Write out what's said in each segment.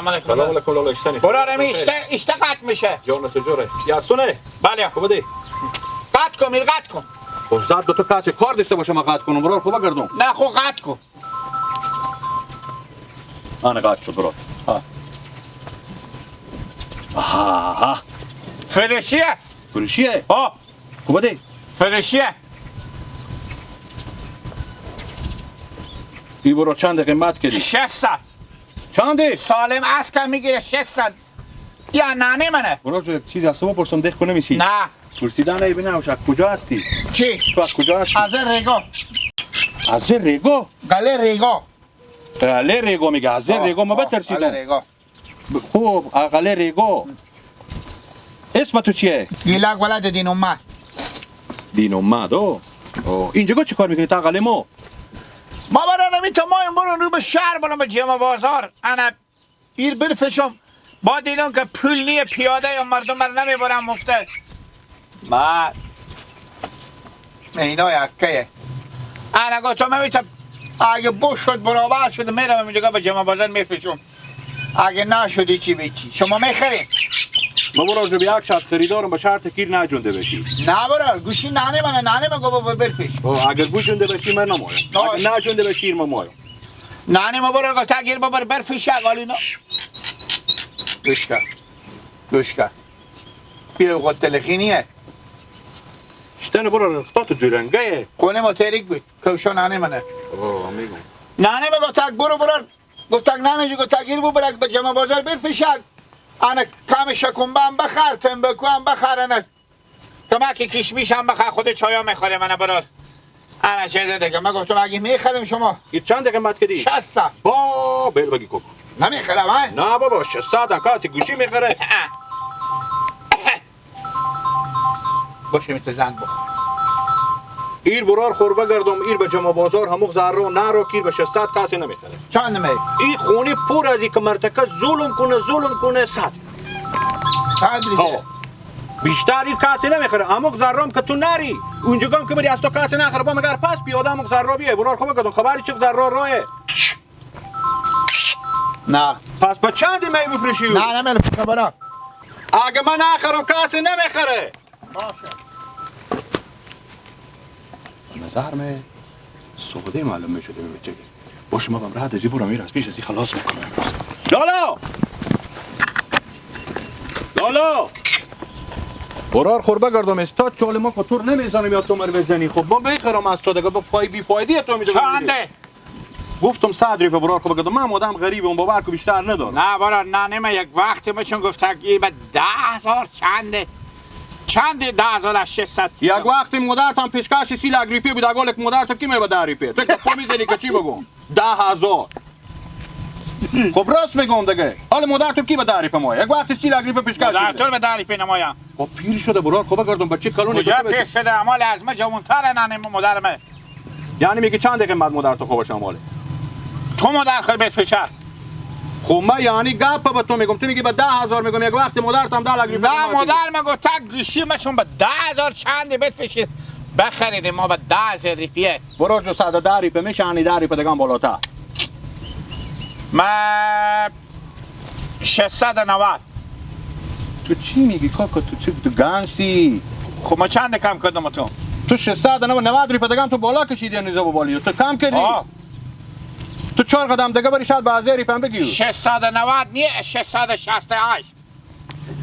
سلام علیکم. سلام علیکم لالا اشتنی. برارم اشته قطع میشه. جان تو جوره. یاسونه. بله. خوب دی. قطع کن، میل قطع کن. خب زد دو تا کاسه کار داشته باشم قطع کنم برار خوب گردم. نه خب قطع کن. انا قطع شد برار. ها. آها. فرشیه. فرشیه؟ ها. خوب دی. فرشیه. ای برو چند قیمت کردی؟ 600. چنده؟ سالم از کم میگیره 600. یا نانه منه. برو جو چیزی از تو بپرسم دخ کنه میسی؟ نه. پرسیدن ای ببینم از کجا هستی؟ چی؟ تو از کجا هستی؟ از ریگا. از ریگا؟ قله ریگا. قله ریگا میگه. از ریگا ما بترسیدم. قله ریگا. خوب قله ریگا. اسم تو چیه؟ گیلک ولد دین اومد. دین اومد. او اینجا چه کار میکنی تا قله ما؟ ما برانم تا ما این برون رو به شهر برم به جمع بازار. انا ایر برفشم با دیدم که پول نیه پیاده یا مردم بر نمیبرم مفته. ما اینا یکه. انا گفتم میتم اگه بوش شد برابر شد میرم اینجا به جمع بازار میفروشم. اگه نشد چی بیچی شما میخرین؟ ما برو جو یک شرط خریدارم به شرط کیر نجونده بشی. نه برو گوشی نانه منه نانه من گفت برفش. اگر گوشونده بشی من نمایم. اگر نجونده بشی ما مایم. نانه ما برو گفت اگر ببر برفش اگالینا. گوش کن. گوش کن. بیا خود تلخینیه. شتن برو رختات دورنگه. خونه ما تریک بود. کوشا نانه منه. اوه میگم. نانه ما گفت برو برو گفت نانه جو گفت اگر ببر به جمع بازار برفش. انا کم شکمبه هم بخر تنبکو هم بخر انا کمک کشمیش هم بخر خود چایا میخوره من برار. انا چیز دیگه من گفتم اگه میخریم شما این چند قیمت کردی؟ 600. با بیل بگی کوک نمیخرم ها؟ نه بابا 600 هم کسی گوشی میخره. باشه میت زن بخور ایر برار خوربه گردم ایر به جمع بازار هموخ ذره نرو کیر به 600 کسی نمیخره. چند می؟ این خونه پر از که مرتکه ظلم کنه ظلم کنه 100 ریشه بیشتر این کسی نمیخره. اموخ ذرام که تو نری اونجا گم که بری از تو کسی نخره با مگر پس پیاده اموخ ذره بیای برار خوبه گردم خبری چه ذره راه نه پس با چند می بفروشی؟ نه نه نه برا اگه من نخرم کسی نمیخره. باشه نظر می سوده معلوم میشده به بچه باشه ما بم رد ازی برم میره از پیش ازی خلاص میکنم امروز. لالا لالا برار خوربه گردم استاد چال ما کتور نمیزنم یا تو مر بزنی. خب ما بخرم از تو دیگه با فای بی فایده تو میدم. چنده؟ گفتم 100 روپیه برار خوربه گردم. من آدم غریبم باور کو بیشتر ندارم. نه برار نه نه یک وقتی ما چون گفت به 10000 چنده چند 10600. یک وقتی مادرتم پیشکش 30 لک روپیه بود اگه مادر تو کی می به 10 روپیه تو که پا میزنی که چی بگم 10000. خب راست میگم دیگه. حالا مادر تو کی به 10 روپیه ما یک وقتی 30 لک روپیه پیشکش مادر تو به 10 روپیه نمایم. خب پیر شده برار خب گردم بچه کلون کجا پیر شده امال از ما جوان‌تر ننه مادر من. یعنی میگی چند دقیقه بعد مادر تو خوبش اماله تو مادر خود بهت فشار. خب من یعنی گپ به تو میگم تو میگی به 10000 میگم یک وقت مادرتم 10 لک روپیه. نه مادر من گفت تک گوشی ما چون به 10000 چند بفروشید بخریدیم ما به 10000 روپیه. برو جو 110 روپیه میشه یعنی 10 روپیه دیگه بالاتر. ما 690. تو چی میگی کاکا؟ تو چی تو گانسی؟ خب ما چند کم کردم تو؟ تو 690 روپیه دیگه تو بالا کشیدی یعنی زبو بالی تو کم کردی. تو 4 قدم دیگه بری شاید به 1000 روپیه بگیری. 690 نیه 668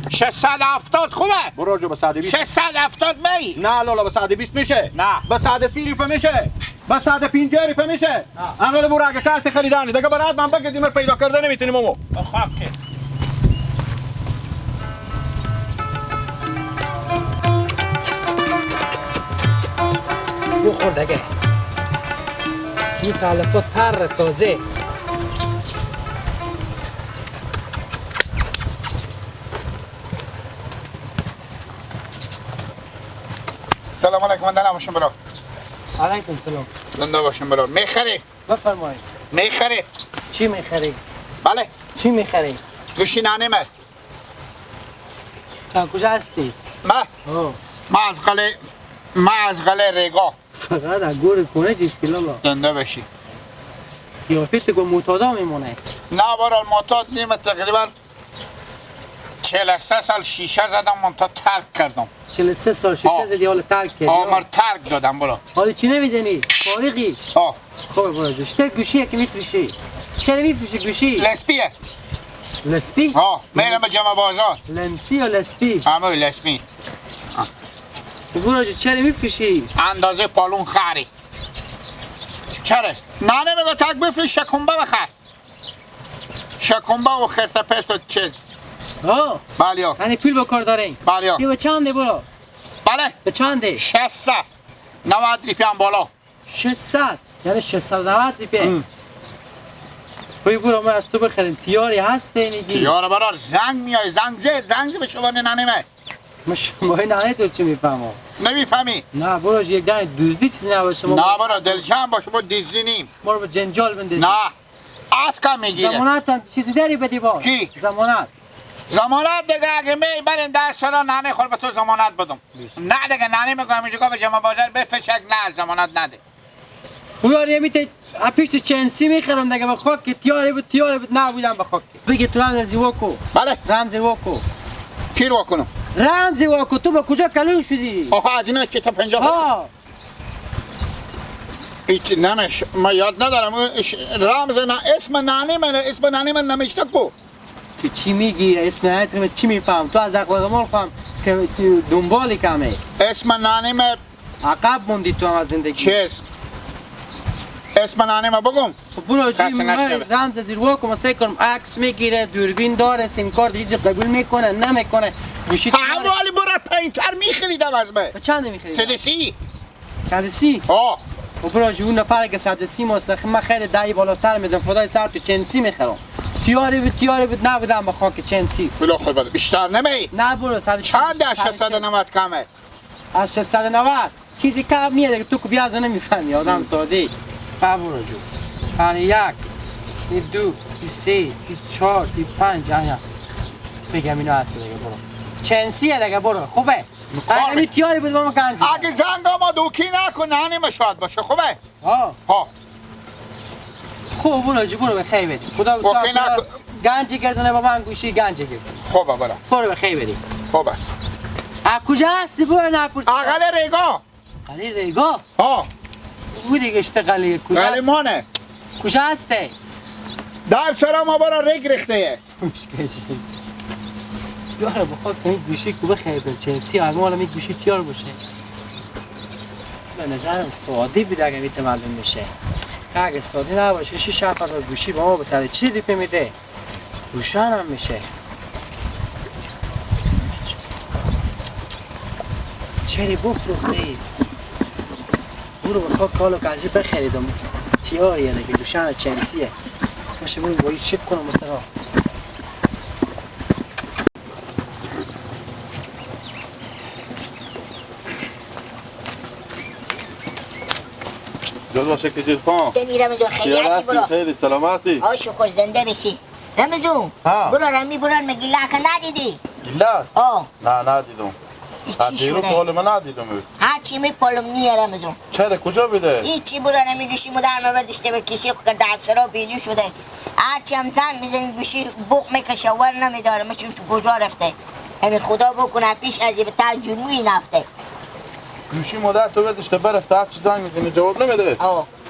670 خوبه. برو جو به 120. 670 می؟ نه لالا به 120 میشه. نه به 130 روپیه میشه. به 150 روپیه میشه. انا برو اگه کسی خریدانی دیگه برات من بگم دیمر پیدا کرده نمیتونیم مامو. خب که بخور دیگه. این خلفا تر تازه. سلام علیکم من باشم برا. علیکم سلام. زنده باشم برا. میخری؟ بفرمایید. میخری؟ چی میخری؟ بله. چی میخری؟ گوشی نانه من. تا کجا هستی؟ من؟ من از قله ریگا. فقط از گور کنه چیستی لالا. زنده باشی. قیافه تو معتادا میمونه. نه برای معتاد نیم، تقریبا 43 سال شیشه زدم، من تا ترک کردم. 43 سال شیشه زدی حالا ترک کردی؟ آه من ترک دادم برو. حالا چی نمیزنی؟ فارغی؟ آه. خب برو جو شته گوشیه که میفروشی. چرا میفروشی گوشی؟ لسپیه. لسپی؟ آه میرم به جمع بازار. لمسی یا لسپی؟ همه لسپی. برو جو چرا میفروشی؟ اندازه پالون خری. چرا؟ نه نمیگه تک بفروش شکمبه بخر. شکمبه و خرت پرت و چیز. آه بله. یعنی پول با کار دارین؟ بله. بیا به چنده برو؟ بله. به چنده؟ 690 ریپی هم بالا. 600 یعنی 690 ریپی. بوی برو ما از تو بخریم. تیاری هسته میگی؟ تیاره برار زنگ میای، زنگ زد، زنگ به شما ننیمه. ما شما ننه تو چی میفهمم؟ نمیفهمی؟ نه برو یک دنه دزدی چیزی نباشه ما. نه برو دلجم باشه، ما دزدی نیم. ما رو به جنجال بندازی. نه از کم میگیره. ضمانت هم چیزی داری بدی با؟ کی؟ ضمانت. ضمانت دیگه اگه می برین 10 سال ننه خور به تو ضمانت بدم. نه دیگه ننه میگم اینجا به جمع بازار بفشک، نه ضمانت نده. بویاری میته پیش تو چنسی میخرم دیگه به خاک که تیاره بود، تیاره بود نبودم به خاک. بگی تو رمز واکو. بله. رمز واکو. کی رو کنم؟ رمز واکو. تو با کجا کلون شدی؟ آخه از اینا که تا 50 ها. هیچ نمش ما یاد ندارم رمز نه اسم نانی من، اسم نانی من نمیشته کو. تو چی میگی؟ اسم نانی من چی میفهم؟ تو از اخلاق مال خواهم که دنبالی کمه. اسم نانی من عقب موندی تو هم از زندگی. چیز؟ اسم نانی ما بگم. برو جی من رمز زیر واکو ما سعی کنم عکس میگیره، دوربین داره، سیم کارت هیچ قبول میکنه نمیکنه. گوشی حوالی برو پایینتر میخریدم از من. به چند میخریدم؟ 130. 130؟ آه. برو جی اون نفر که 130 مستقیم من خیلی دهی بالاتر میدم، فدای سر تو چنسی میخرم. تیاره بود، تیاره بود نبودم به خاک چنسی. بلا خود بده بیشتر نمی. نه برو 100 چند از 690 کمه؟ از 690 چیزی کم نیه دیگه، تو که بیازو نمیفهمی آدم ساده. برو جو. 1 2 3 4 5 آیا بگم اینا هست دیگه برو. چنسیه دیگه برو. خوبه. اگه تیاری بود ما گنج. اگه زنگ ما دوکی نکن ننه مشاد باشه خوبه؟ ها. ها. خوب برو جو برو به خیر بدی. خدا به گنجی گردونه با من گوشی گنجی گردونه. خوبه برو. برو به خیر بدی. خوبه. از کجا هستی برو نپرسی؟ اقل ریگا. قلی ریگا؟ ها. او دیگه اشتغالی کجا؟ قلی مانه. کجا هسته؟ دم سرا ما برا ریگ ریخته. یاره بخواد که این گوشی کو بخریدم چنسی از ما الان گوشی تیار باشه. به نظرم ساده بود اگه میته معلوم میشه. اگه ساده نباشه 6 7 هزار گوشی با ما به 140 ریپه میده. روشن هم میشه. چری بفروخته ای؟ برو بخواد کالو که بخریدم. تیاریه دیگه روشن چنسیه. باشه برو باید چک کنم مثلا. جل باشه که جل خان. دنی رمضان خیلی عالی برو. خیلی سلامتی. آه شکر زنده بشی. رمضان. برو رمی برو مگه لاک ندیدی؟ گیلاس؟ آه. نه ندیدم. چی شده؟ پول من ندیدم. هرچی می پولم نیه رمضان. چرا کجا بوده؟ هیچی برو رمی گوشی مدر مبردشته به کشی که دسترا بیدو شده. هرچی هم زنگ میزنی گوشی بوق میکشه ور نمیداره مثل تو کجا رفته. همین خدا بکنه پیش از به تا جنوی نفته. گوشی مادر تو برداشته برفته هر چی زنگ میزنه جواب نمیده.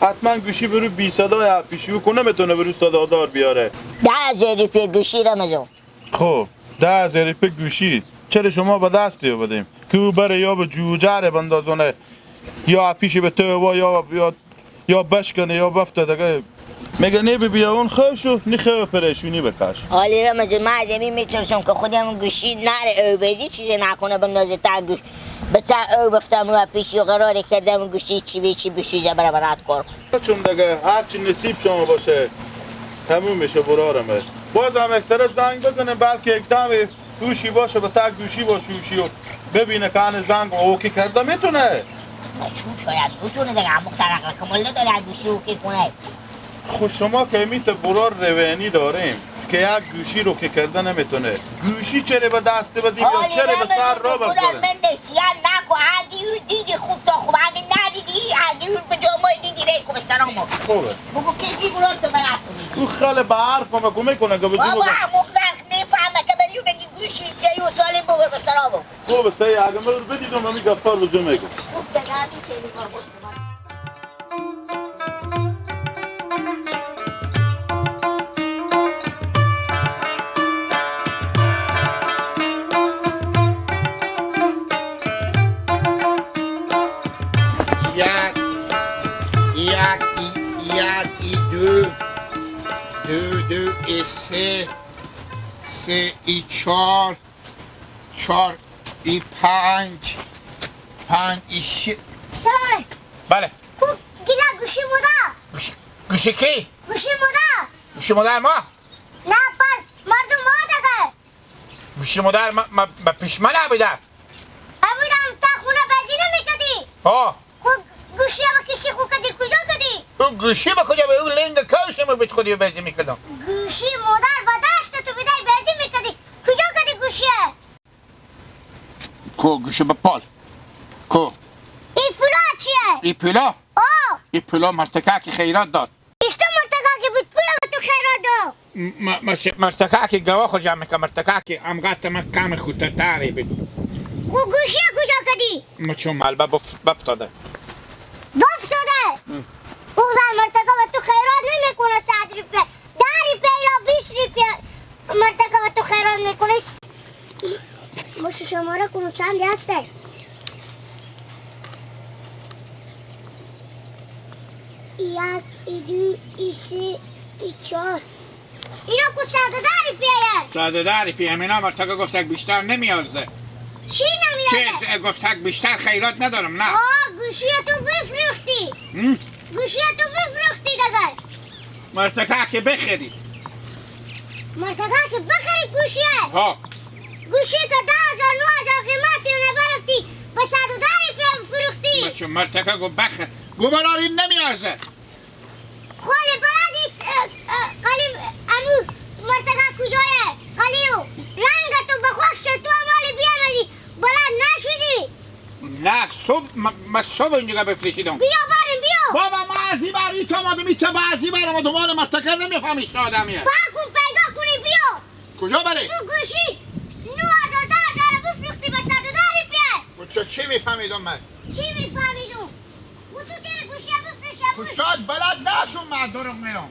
حتما گوشی برو بی صدا یا پیشی کنه نمیتونه برو صدا دار بیاره. 10,000 روپیه گوشی رمضان. خب 10,000 روپیه گوشی چرا شما به دست دیو بدیم که او بره یا به جوجره بندازونه یا پیش به تو یا بشکنه یا بفته دیگه. میگه نه بیا اون خوب شو نه خوب پریشونی بکش. حالی رمضان من از این میترسم که خودم گوشی نره او بدی چیزی نکنه بندازه تا گوش به تا او بفتم و پیشی و قرار کردم گوشی چی بی چی بسوزه برای برات کار. چون دیگه هرچی نصیب شما باشه تموم میشه برارمه. باز هم اکثر زنگ بزنه بلکه یک دم گوشی باشه به تا گوشی باشه گوشی و ببینه که ان زنگ اوکی کرده میتونه. چون شاید بتونه دیگه عمو طرق کمال نداره گوشی اوکی کنه. خب شما که میت برار روانی داریم که یک گوشی رو که کرده نمیتونه. گوشی چرا به دست بدیم یا چرا به سر را بزنیم؟ من سیان نکو اگه دیدی خوب تا خوب اگه ندیدی اگه به جامعه دیدی ریکو به سلامو. خوبه. بگو کسی گراست برات. او خاله به حرف ما کمک کنه که بابا مقدر میفهمه که بریو بگی گوشی سی و سالم ببر به سرا بگو. خوب سی اگه من بدیدم من گپار رو جمع میگم. خوب دگامی که بابا. دو سه سه ای چهار چهار ای پنج پنج ای شش. سلام. بله. کو گیلا گوشی مادر. گوشی کی؟ گوشی مادر. گوشی مادر ما؟ نه پس مردم ما دیگه. گوشی مادر ما ما پیش من نبوده. ابودم تا خونه بازی نمیکردی. ها. خو گوشی ما کسی خو کدی کجا کدی؟ او گوشی با کجا به او لنگ کوشم به خودی بازی میکردم. گوشی مادر با دست تو بدای بازی میکردی. کجا کدی گوشیه؟ کو گوشی با پال. کو ای پولا چیه؟ ای پولا؟ آه ای پولا مرتکه که خیرات داد. ایشتو مرتکه که بود پولا به تو خیرات داد. مرتکه که گواه خود جمع که مرتکه که امقات من کم خودتری بود. خو گوشی کجا کدی؟ ما چون ملبه بفتاده. بفتاده؟ بگذار مرتکه به تو خیرات نمیکنه 100 روپیه 10 روپیه یا 20 روپیه مرتکه به تو خیرات میکنه. باشه شماره کنو چند هسته؟ یک، دو، سه، چهار. اینا کو 110 روپیه. 110 روپیه همینا مرتکه گفتک بیشتر نمیارزه. چی نمیارزه؟ چیز گفتک بیشتر خیرات ندارم. نه آه گوشی تو بفروختی. گوشی تو بفروختی دیگه. مرتکه که بخری. مرتکه که بخری گوشیه. ها گوشی که 10,000 9,000 قیمتی نبرفتی به 110 روپیه فروختی. بچه مرتکه گفت بخر. گو براریم نمیارزه. خاله بلدیش قلیم امو مرتکه کجایه؟ قلیو رنگ تو بخوش شد تو مالی بیامدی بلد نشدی. نه صبح ما صبح اینجا بفروشیدم. بیا بریم بیا. بابا ما از این بر ایت آمدم ایت با از این بر آمدم مال مرتکه نمیفهم ایش آدمیه. بر کن پیدا کنی بیا. کجا بری؟ تو گوشی 9,000 10,000 بفروختی به 110 روپیه. تو چی میفهمیدم من؟ چی میفهمیدم؟ و تو چرا گوشی بفروشی؟ شاید بلد نشون من دروغ میام.